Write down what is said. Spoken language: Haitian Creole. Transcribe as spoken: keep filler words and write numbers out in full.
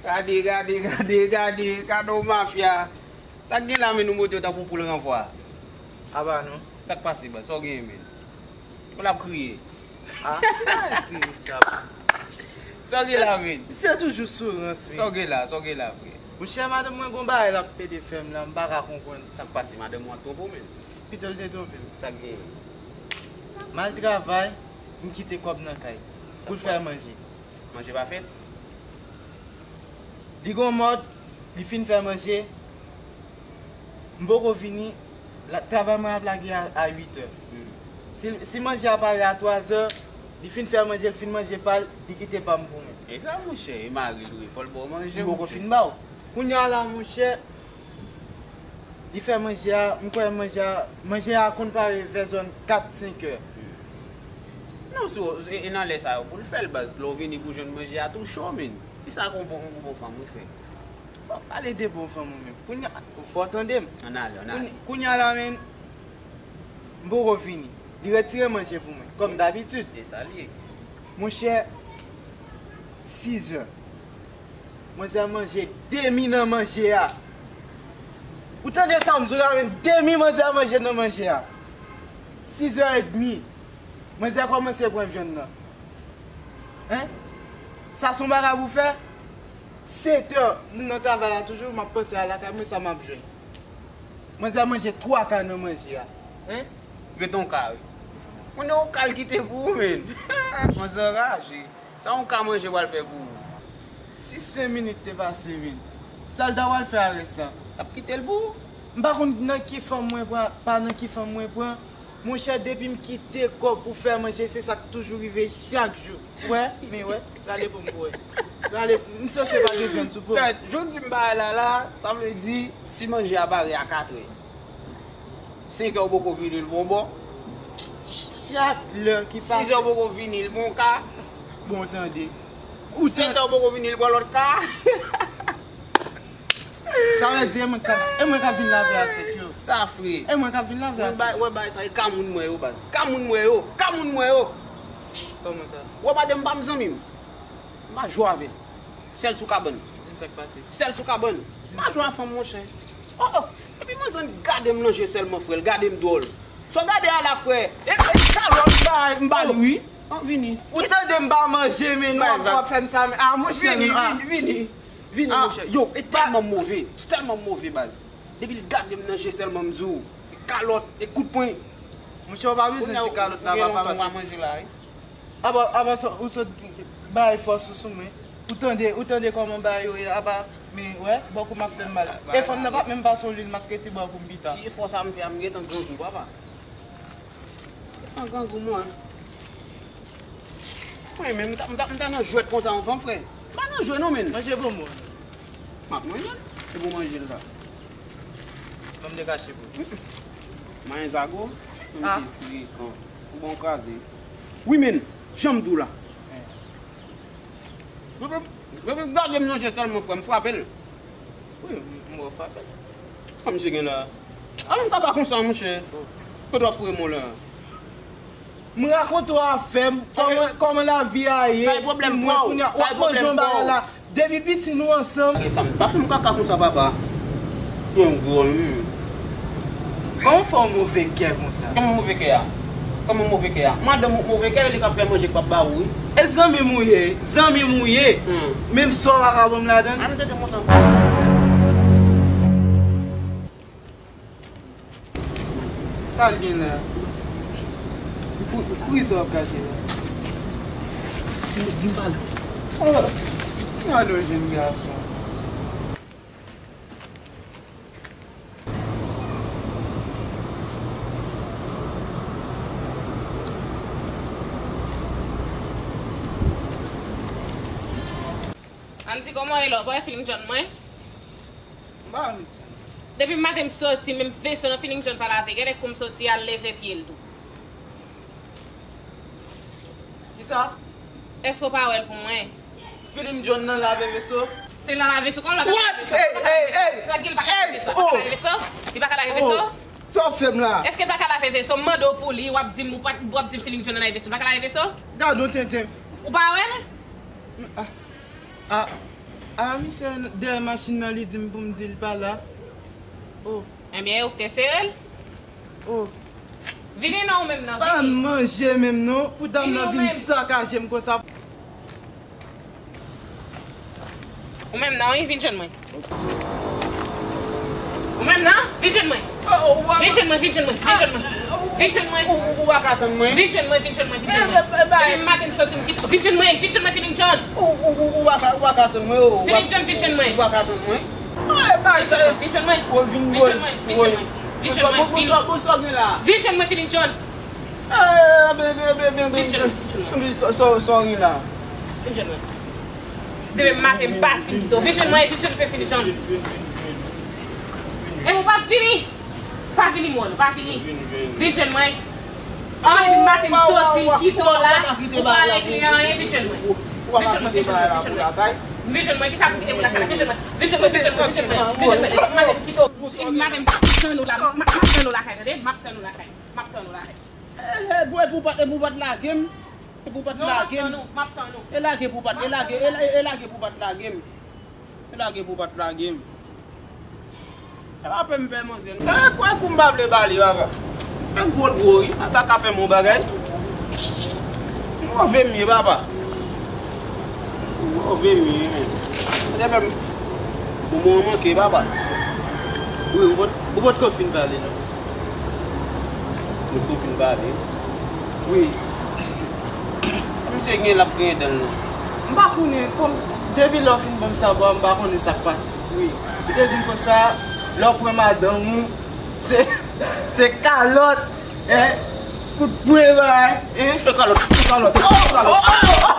Gade, gade, gade, gade, gade yon mafya. Sa k gen la, men, nou monte yo tankou poul ranvwa. Aba non. Sa k pase, baz? Sa w genyen, men? Ou l ap kriye. Ah, pa kriye sa. Sa w gen la, men? Se toujou sou rans, men. Sa w gen la, sa w gen la, frè? Monchè, madanm mwen gon bagay l ap pede fè m la, m pa ka konprann. Sa k pase? Madanm ou ap twonpe w, men? Pito l te twonpe m. Sa k genyen? M al travay, m kite kòb nan kay pou l fè manje. Manje pa fèt? Li gon mòd, li fin fè manje, m poko vini, la, travay mwen ap lage a, a uit è. Hmm. Si, si manje a pare a twa zè, li fin fè manje, li fin manje pa l, li kite pa m pou mwen. E sa, monchè, e mari l wi, fò l ba w manje, monchè. Li poko fin ba w. Kounye a la, monchè, li fè manje a, m kwè manje a, manje a konn pare vè zòn kat, senk è. Non, si w, e, e nan lè sa yo pou l fè l, baz. Lè w vini pou jwenn manje a tou cho, men. Kisa k yon bon, yon bon fanm wi, frè? Bon, pale de bon fanm ou menm. Kounye a, fò w tande m. Ann ale, ann ale. Kounye, kounye a la, men, m poko vini. Li retire manje pou mwen, kòm dabitid. E sa l ye. Monchè, sis è. Manzè manje demi nan manje a. Ou tande sa m di w la, men demi manzè manje nan manje a. Sis è edmi. Manzè kòmanse pran vyann nan. Hein? Sa se yon bagay pou fè? Sèt è, m nan travay la toujou, m ap panse al lakay mwen, sa m ap jwenn. Manzè manje twa ka nan manje a. Hein? Rete yon ka, wi. Moun yo yon ka l kite pou ou, men. Manzè anraje. Sa yon ka manje pral fè pou ou? Si senk minit te pase, men. Sa l ta pral fè avè sa? L ap kite l pou ou. M pa konn nan ki fanm mwen pran, pa nan ki fanm mwen pran. Monchè, depi m kite kòb pou fè manje, se sa k toujou rive chak jou. Wè, men wè, rale pou m pou wè. Rale, m sanse pa te jwenn sou po. Tèt, jodi m bay la la, sa vle di, si manje a pare a katrè. Senk è ou poko vini l bon bò. Chak lè ki pase. Sis è ou poko vini l bon ka. Bon, tande. Ou sèt è ou poko vini l pran lòt ka. Sa vle di, e mwen k ap, e mwen k ap vin lave asyèt yo. Sa fre. E mwen k ap vin lave asyèt yo. Wè bay, wè bay sa, e ka moun mwen yo, baz. Ka moun mwen yo, ka moun mwen yo. Kòman sa? Wè madanm pa m zanmi m. M pa jwe avè l. Sèl sou kabann. Di m sa k pase. Sèl sou kabann. M pa jwe a fanm, monchè. Oh, oh. Epi manzè gade m nan je sèlman, frè, l gade m dwòl. Sa w gade a la, frè? E, e, kalòt m ba, m ba l, wi. An, vini. Ou tande m pa manje, men nou ap, ap fè m sa, men, ah, monchè, vini, ah. Vini, vini. Vini, ah, monchè. Yo, e tèlman move, tèlman move, baz. Depi l gade m nan je sèlman, m di w, e kalòt, e kout pwen. Monchè, ou pa bezwen ti kalòt la, papa, paske manje la, wi. Apa, apa sa, ou sot bay fòs ou sou mwen. Ou tande, ou tande kòman bagay yo ye, apa, men, wè, bòkou m ap fè m mal. E fanm nan p ap menm pase yon lwil maske ti bòkou m pita. Ti efò sa m fè a, m gentan grangou, papa. Gentan grangou, mwen. Mwen menm, m ta, m ta, m ta nan jwèt konsa anvan, frè. M pa nan jwe non, men. Manje bonbon. M ap manje l. Se pou manje l sa. Ban m dekache pou ou. Manyen zago, m te frekan. Ou bon kraze. Wi, men, jan m di w la. Depi, depi gade m nan je sèlman, frè, m frape l. Wi, m, m wè w frape l. Sa misye gen la? Al nan kaka konsa, monchè. Kote w ap foure mo la? M rakonte w afè m, kòman, kòman lavi a ye. Sa e pwoblèm pa w. Kounye a, w ap manje yon bagay la. Depi piti nou ansanm. Gade sa, m pa fè m kaka konsa, papa. Yon gwo, hmm. Kòman w fè yon move kè konsa? Kòman move kè a? Kòman move kè a? Madanm ou move kè, li k ap fè manje k p ap ba ou, wi. E zanmi m ou ye, zanmi m ou ye. Hmm. Menm sa w pa ka ban m ladann. An, tete montan. Sa l gen la? Pou, pou kisa w ap kache la? Di m pale. Oh, gade yon jèn gason. Ann di kòman w ye la, w pa wè Feeling John mwen? M pa wè medsen. Depi maten m soti, menm veso nan Feeling John pa lave. Gade kou m soti al leve pye l tou. Kisa? Èske w pa wè l pou mwen? Feeling John nan lave veso? Se nan lave veso, kòman l ap lave veso? What? Hey, hey, hey! Sa gen l pa ka lave veso? Li pa ka lave veso? Li pa ka lave veso? Sa w fè m la? Èske l pa ka lave veso? M mande w pou li, w ap di m, w ap di m Feeling John nan lave veso. Li pa ka lave veso? Gade yon tenten. Ou pa wè l? Ah. Ah. A, misye dèyè machin nan, li di m pou m di l pa la. Oh. Ebyen, ou te sere l? Oh. Vini non, ou menm nan, Pa vini. Manje menm non, pou dam Vini nan ou vin menm. Sakaje m konsa. Ou menm nan, wi, vin jwenn mwen. Ou menm nan, vin jwenn mwen. Vin jwenn mwen, vin jwenn mwen, vin jwenn mwen. Vin jwenn mwen. Ou pa ka tann mwen. Vin jwenn mwen, vin jwenn mwen, vin jwenn mwen. Depi maten m soti m kite. Vin jwenn mwen, vin jwenn mwen, Filing John. Ou pa ka tann mwen. Filing John, vin jwenn mwen. Ou pa ka tann mwen. Vin jwenn mwen, vin jwenn mwen, vin jwenn mwen. Bonswa, bonswa gen la. Vin jwenn mwen, Filing John. Vin jwenn mwen, vin jwenn mwen. Sòri la. Vin jwenn mwen. Depi maten m pati pito. Vin jwenn mwen, vin jwenn mwen, Filing John. E ou pa vini. Pa vini, mon, pa vini. Vin jwenn mwen. An, depi maten m soti, m kite w la. Ou pa regle anyen, vin jwenn mwen. Vin jwenn mwen, vin jwenn mwen, vin jwenn mwen. Vin jwenn mwen, kisa pou kite moun lakay la? Vin jwenn mwen. Vin jwenn mwen, vin jwenn mwen, vin jwenn mwen, vin jwenn mwen. Depi maten m soti, m kite w la. M ap tann ou lakay, tande? M ap tann ou lakay. M ap tann ou lakay. E, e, bwè pou pat, e pou pat lage m. E pou pat lage m. M ap tann ou, m ap tann ou. E lage pou pat, e lage, e, e lage pou pat lage m. E lage pou pat lage m. E pa pè m pè manzè. E kwè kou m pa vle bale, papa. E gwo l gwo, wi. Sa ka fè m yon bagay. Move m ye, papa. Move m ye, men. Sa te fè m. Bon, mwen manke, papa. Wi, ou pot, ou pot ko fin bale, non? Ou pot ko fin bale. Wi. Misye gen l ap griyen dan l, non. M pa konnen, kòm depi lè w fin ban m sa bwa, m pa konnen sa k pase. Wi. Ou te di m konsa, lè w pran madanm ou, se, se kalòt, en, kout pwen, bagay, en. Se kalòt, se kalòt, se kalòt.